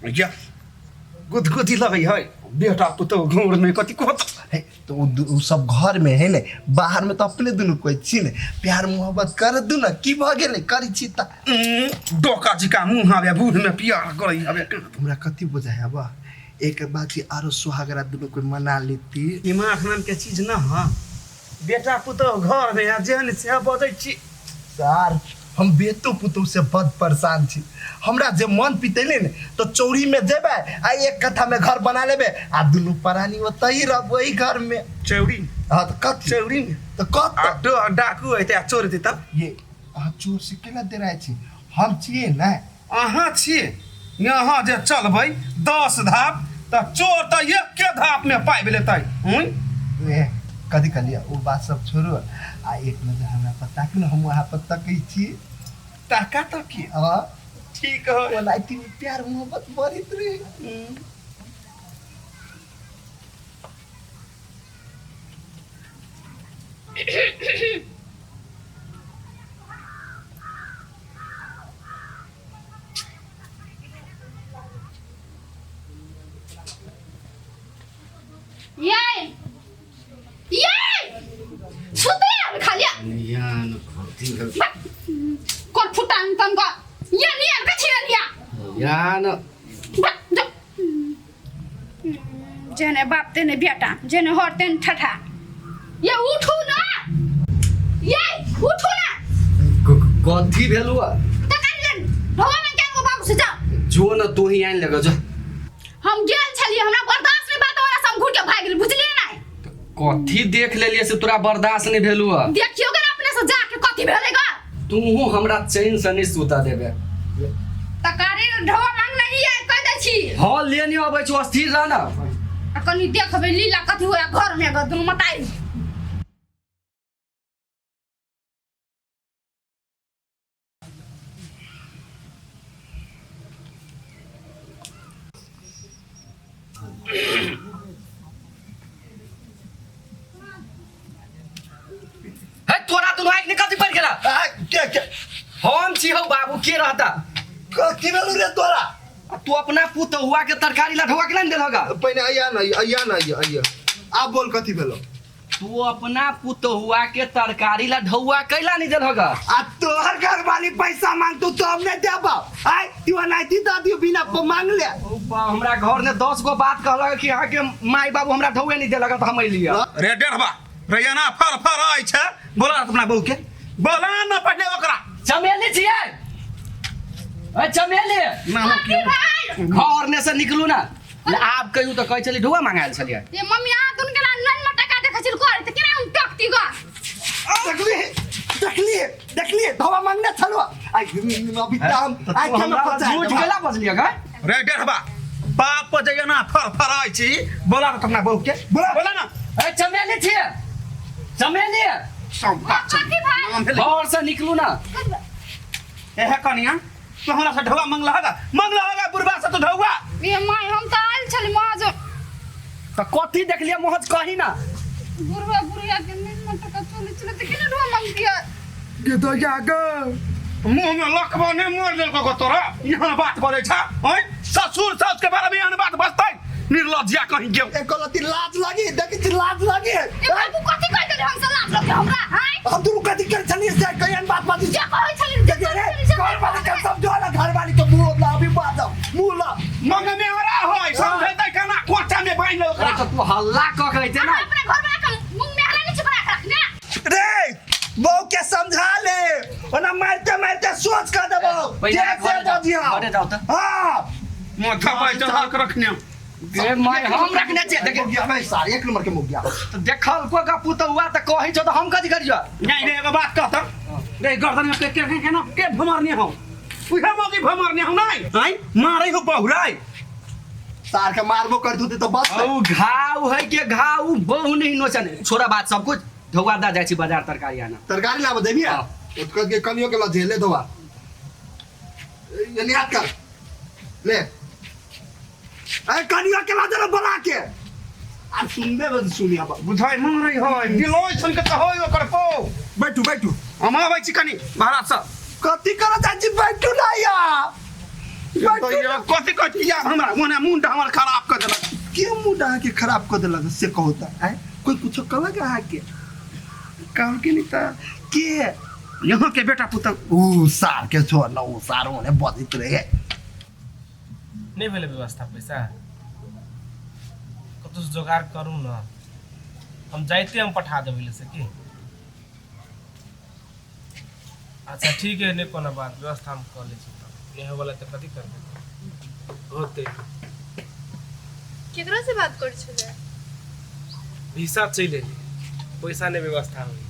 या गुदगुदी लगै है बेटा पुतोह घूर में कथी कहत। है तो उ सब घर में है ने, बाहर में तो अपने दुनू कोई छी ने, प्यार मोहब्बत कर दू ना, की भऽ गेलै करै छी त। डोका जिका मुँह आबे बूढ़ में प्यार करै आबे। हमरा कथी बुझाय आब एक बात छी, आरो सुहागरा दुनू कोई मना लेती। दिमाग नाम के चीज न है, बेटा पुतोह घर में आ जेहन से बजै छी। सर हम बेटो पुतोह से बड परेशान छी, हमरा जे मन पितेले ने तो चौरी में जेबै आ एक कट्ठा में घर बना लेबै आ दुनू प्राणी ओतही रहब ओही घर में। चौरी? हाँ तो कथी? चौरी में तो कत आ डाकू एते आ चोर एते तब? ये अहाँ चोर से केना डराइ छी, हम छियै ने। अहाँ छियै, यहाँ जे चलबै 10 धाप तऽ चोर तऽ एके धाप में पाबि लेतै। हुँ? ए, कथी कहलियै ओ बात सब छोड़ू आ एक नजर हमरा पर ताकू ने, हम वहाँ पर तकै छी। ताका तकी? हाँ। ठीक है। ओ लाइटिंग में प्यार मोहब्बत बढ़ित रहे। ये ये सुते यार खालिया यान खती भेल। कर फुटान तन का ये नियन का छियन या यान बा जो जेने बाप तेने बेटा, जेने हर तेने ठठा। ये उठू ना, ये उठू ना। कथी भेलु आ? त कान ढोवा में क्या बाबू से जाओ। जो न तू ही आनि लग जो। हम गेल छलिए, हमरा बर्दाश्त नहीं बात वाला से हम घूर के भाग गेल, बुझलिए ना। कथी देख लेलिए से तोरा बर्दाश्त नहीं भेलु आ? देखियो गे अपने से जाके कथी भेलै गा। तू हमरा चैन से नहीं सुता देबे। तकारी ढोवा मांग नहीं है कह दै छी। हां ले नहीं अबै छौ, अस्थिर रह ना। आ कनी देखबै लीला कथी होया घर में ग दुनू मताई। है तोरा दुनू आँखि निकलती पड़ गेला। आ, के के हम छी हौ बाबू, के रहता? कथी भेलौ रे तोरा? आ तू अपना पुतहुआ के तरकारी लठुआ के नहीं देलहगा? पहिने अइया न, अइया न, अइया, अइया। आब बोल कथी भेलौ? तू अपना पुतहुआ के तरकारी ला ढौआ कैला नहीं देलहगा? आ तोहर घर वाली पैसा मांगतौ तो हम नहीं देबौ। आय तू अनाइती दऽ दियौ बिना मांगले। ओ बा, हमरा घर ने 10 गो बात कहलक कि अहाँ के माय बाबू हमरा ढौए नहीं देलक तऽ हम अइलियै। रे डेढ़बा रे एना फर फर आइ छै, बोला अपना बहू के, बोला न पहिले ओकरा। चमेली छियै? ए चमेली, ना हम की भाई घर ने से निकलू ना। ले आब कहियो तऽ कहै छली ढौआ मांगायल छलियै। ये मम्मी आ दुन के नन में टका देखै छिल कर त केना हम टकती ग। देखली, देखली, देखली धोआ मांगने छलौ। आइ अभी तऽ हम तऽ आइ तू के हमरा पचा झूठ केला बजलियै गै? रे डेढ़बा बाप जे एना फर फर आइ छी, बोला न अपना बहू के, बोला। बोला ना। ए चमेली छियै? चमेली चंपा, कथी भाई? नाम भेलै। घर से निकलू ना। एहे कनिया तू हमरा से ढौआ मंगला हगा, मंगला हगा बुढ़बा से तू ढौआ। ये my हम त आयल छली महज। तऽ कथी देखलियै महज कही ना। बुढ़वा बुढ़िया के नन में टका चले छले त केना ढोआ मांगतियै? गे दैया गे, मुंह में लकबा नहीं मोड़ देलको गो तोरा, यहाँ बात बजै छ? आँय ससुर सास के बारे में एहन बात बजतै? निर्लज्जिया कहीं गेल। एको लती लाज लागी, देखै छी लाज लागी। ए बाबू कथी कहि देली हम से लाज लगे हमरा? हाय हम दुनू कथी करै छलियै से कहियन बात बाजै छी। जे कहै छली जे रे घर वाली के समझो ना, घर वाली के मुंह ला अभी बाजब मुंह ला। मंगने वाला होय समझैतै केना कोचा में बान्हि ले ओकरा। तऽ तू हल्ला कऽ के अइते ना। अपने घर वाला के मुंह में हला नहीं छपरा के रखने। रे बहू के समझा ले, ओना मारते मारते सोच कर देबो। पहिले जे से घरे जाओ, बजिया। घरे जाओ तऽ। हाँ। माथा पर चढ़ा के रखने। गे my हम रखने छियै देख। मुगिया भाई सार एक नंबर के मुगिया। तऽ देखल को का पुतहुआ तऽ कहै छौ तऽ हम कथी करियो? नहीं नहीं एगो बात कहत रे, गर्दन में के के केना के भमरने हो? उहे मौकी भमरने हो नहीं? आय मारै हो बहुराई। सार के मारबो कर दूते तो बस। औ घाव है के घाव बहु नहीं नोचन। छोड़ा बात सब कुछ, ढौआ दा जाइ छी बाजार तरकारी आना। तरकारी लाबो देबी? हाँ। उसका के कनियो के लझेले धोआ। ये निहात कर ले। अरे कनियो के लझेले बोला के। आ सुनबे बस सुनिया बा। बुझाइ मारै होय गिलोय सन के त होय ओकर पो। बैठू बैठू। हम आबै छी कनी महाराज सँ। कथी करऽ जाइ छी? बैठू ना या। बैठू। तो ये कथी कहै छी यार हमरा ओने मुंड हमर खराब कऽ देलक के मूड अहाँके खराब कऽ देलक से कहू तऽ आँय कोइ कुछो कहलक अहाँके कहलकै नहि तऽ के यहाँ के बेटा पुतहु ऊ सार के छोड़ न ऊ सार ओने बजैत रहे नहि भेलै व्यवस्था पैसा कतहुसँ जोगाड़ करू ने हम जाइते हम पठा देबै से की अच्छा ठीक है नहि कोनो बात व्यवस्था हम कऽ लै छी तब नहि होयवला तऽ कथी करबै होतै केकरा से बात करै छलै भिसा चलि एलै पैसा नहि व्यवस्था होइ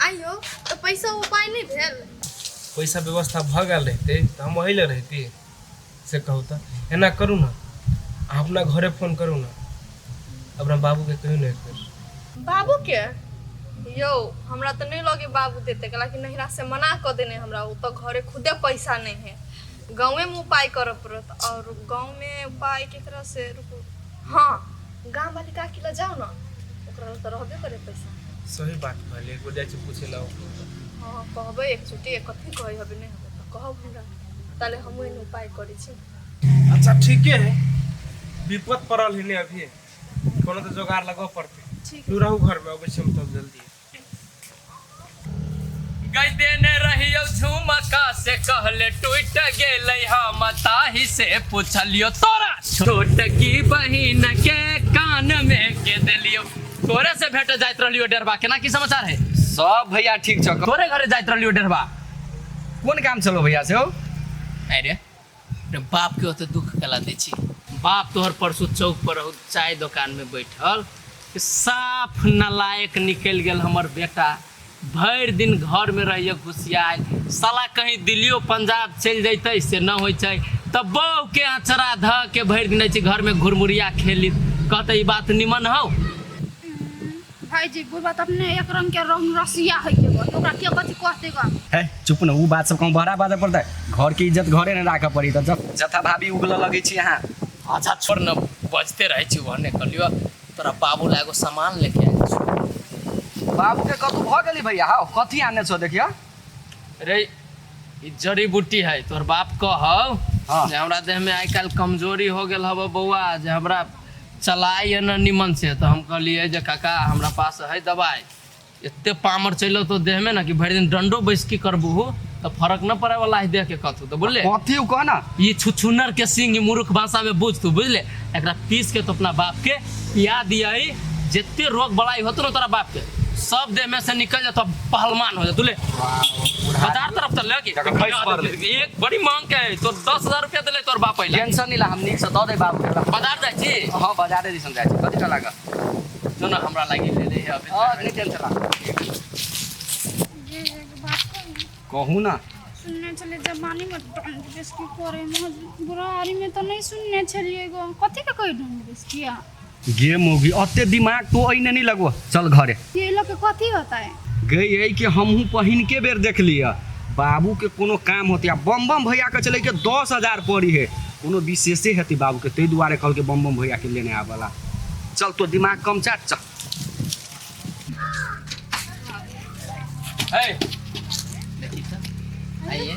आइयो तऽ पैसा उपाय नहि भेल पैसा व्यवस्था भऽ गेल रहितै तऽ हम ओहि लए रहिती से कहू तऽ एना करू ने अहाँ अपना घरे फोन करू ने अपना बाबूके कहियौ ने एक बेर बाबूके यौ हमरा तऽ नहि लगे बाबू देतै कैलाकि नहिरा से मना कऽ देने हमरा ओ तऽ घरे खुदे पैसा नहि है गाँवेमे उपाय करऽ पड़त आओर गाँवमे उपाय केकरा से रुकू हँ गाम वाली काकी लग जाउ ने ओकरा लग तऽ रहबे करे पैसा सही बात कहलियै एक बेर जाइ छी पूछे लए हँ कहबै एकचोटि कथी कहै हबे नहि हबे तऽ कहब हमरा ताले हमहूँ एहन उपाय करै छी अच्छा ठीके है विपद पड़ल है ने अभी कोनो तऽ जोगाड़ लगबऽ पड़तै ठीक तू रहू घरमे अबै छी हम तब जल्दी गई देने रहियो झुमका से कहले टूट गेलै हम ताही से पूछलियो तोरा छोट की बहिन के कान में के देलियो तोरे से भेट जाइत रहलियो डेरबा केना की समाचार है सब भैया ठीक छौ तोरे घरे जाइत रहलियो डेरबा कोन काम छलो भैया से हौ अरे रे बाप के ओते दुख कला दै छी बाप तोहर परसू चौक पर रहू चाय दोकान में बैठल साफ नालायक निकलि गेल हमर बेटा भरि दिन घरमे रहैए घुसियायल साला कहीं दिल्लियो पंजाब चलि जैतै से न होइ छै तऽ बौके अँचरा धऽ के भरि दिन रहै छै घरमे घुरमुरिया खेली कहतै ई बात निमन हौ भाईजी बुढ़बा तऽ अपने एक रंग के रंग रसिया होइ छै गो ओकरा के कथी कहते गो है चुप न उ बात सब कहूँ बड़ा बाजऽ पड़तै घर के इज्जत घरे ने राखऽ पड़ी तऽ जथा भाभी उगलऽ लगै छी अहाँ अच्छा छोड़ न बजते रहै छी ओहने कहलियो तोरा बाबू ला एगो सामान लेके आयल छौ बाबू के कतू भऽ गेली भैया हौ कथी आनने छौ देखिया रे ई जड़ी बूटी है तोहर बाप कहौ हाँ। जे हमरा देह में आइ काल्हि कमजोरी हो गेल हबो बौआ जे हमरा चलाइ न निमन से तऽ हम कहलियै जे काका हमरा पास है दवाइ एते पामर चलि तो देह में ना कि भरि दिन डंडो बैसकी करबू तऽ फर्क न पड़े वाला है देह के कथू तऽ बुझले कथी उ कह ना ई छुछुनर के सिंग ई मुरुख भाषा में बुझ तू बुझले एकरा पीस के तो अपना बाप के पिया दियही जते रोग बलाई होतो ना तोरा बाप के सब देह में से निकल जातो पहलवान हो जातो ले बाजार तरफ चल ले जकर खैस पड़लै। एक बड़ी मांग के है तो 10,000 रुपया देले तोर बाप पहले टेंशन नहीं ला हम नीक से दऽ दे बाबू के बाजार जाइ छी हाँ बाजारे दिसन जाइ छी कथी लागल जो ना हमरा लागी ले ले अभी हाँ नहीं टेंशन ला ये एक बात कहूँ कहू ना सुनने छलियै जवानी में डंड बेसकी करे में बुढ़ारी में तऽ नहीं सुनने छलियै गो कथी के कही डंड बेसकिया गे मौगी अते दिमाग तो ऐने नहीं लगो चल घरे ये लोग के कथी होता है गई है कि हमहूँ पहिनके बेर देख लिअ बाबू के कोनो काम होते आ बम बम भैया के चले के 10,000 पड़ी है कोनो विशेषे हेतै बाबू के ताहि दुआरे कहलकै बम बम भैया के लेने आबला चल तो दिमाग कम चाट चल है देखी तऽ आइए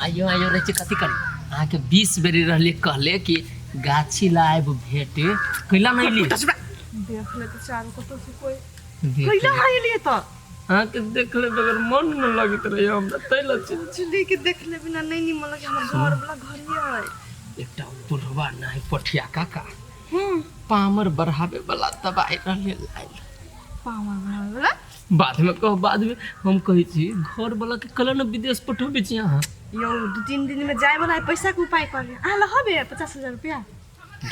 आइयो आइयो रहै छै कथी करी अहाँके 20 बेरी रहलियै कहले कि गाछी ला आबि भेट कैला नहि एलियै देख ले तऽ चारू कतौ से कोई देख कैला ले। एलियै तऽ अहाँके देखले बगैर मन न लगैत रहैए हमरा ताहि लए छै बुझली कि देखले बिना नहि निमन लगे हमर घर वाला घरिये है एकटा बुढ़वा नहि पठिया काका पामर बढ़ावे वाला दवाई रहले लाइल पावर बढ़ावे वाला बाद में कहो बाद में हम कहै छी घर वाला के कल ने विदेश पठबै छी अहाँ यौ 2-3 दिन में जाय वाला है पैसा के उपाय कर अहाँ लहबे 50,000 रुपया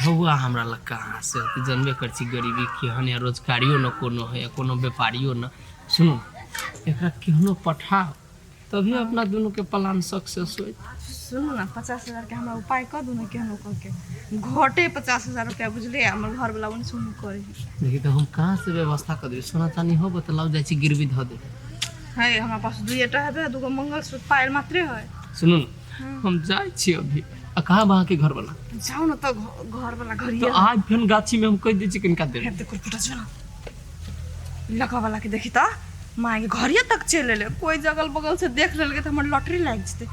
ढौआ हमरा लग कहाँ से होतै जनबे कर छी गरीबी केहन है रोजगारियो न कोनो है कोनो व्यापारियो न सुनू एकरा केहनो पठाओ तभी अपना दुनू के प्लान सक्सेस होइत सुनू ना 50,000 के हमरा उपाय कऽ दू ने केहनो कऽ के घटे 50,000 रुपया बुझलियै हमर घर वाला ओने सुनू करे देखी तऽ हम कहाँ से व्यवस्था कर देबै सोना चानी हो बतलाउ जाइ छी गिरवी धऽ देबै है हमरा पास दुइएटा हेबे दूगो मंगलसूत्र पायल मात्रे है सुनू ने हम जाइ छी अभी आ कहाँ बा अहाँके घर वाला जाउ ने तऽ घर वाला तऽ घरिये आज फेन गाछी में हम कहि दै छी कनिका देर हेतै कुरकुटा जो ना लगा वाला के देखी तऽ माय के घरिये तक चलि एलै कोइ जगल बगल से देख लेलकै तऽ हमर लॉटरी लागि जेतै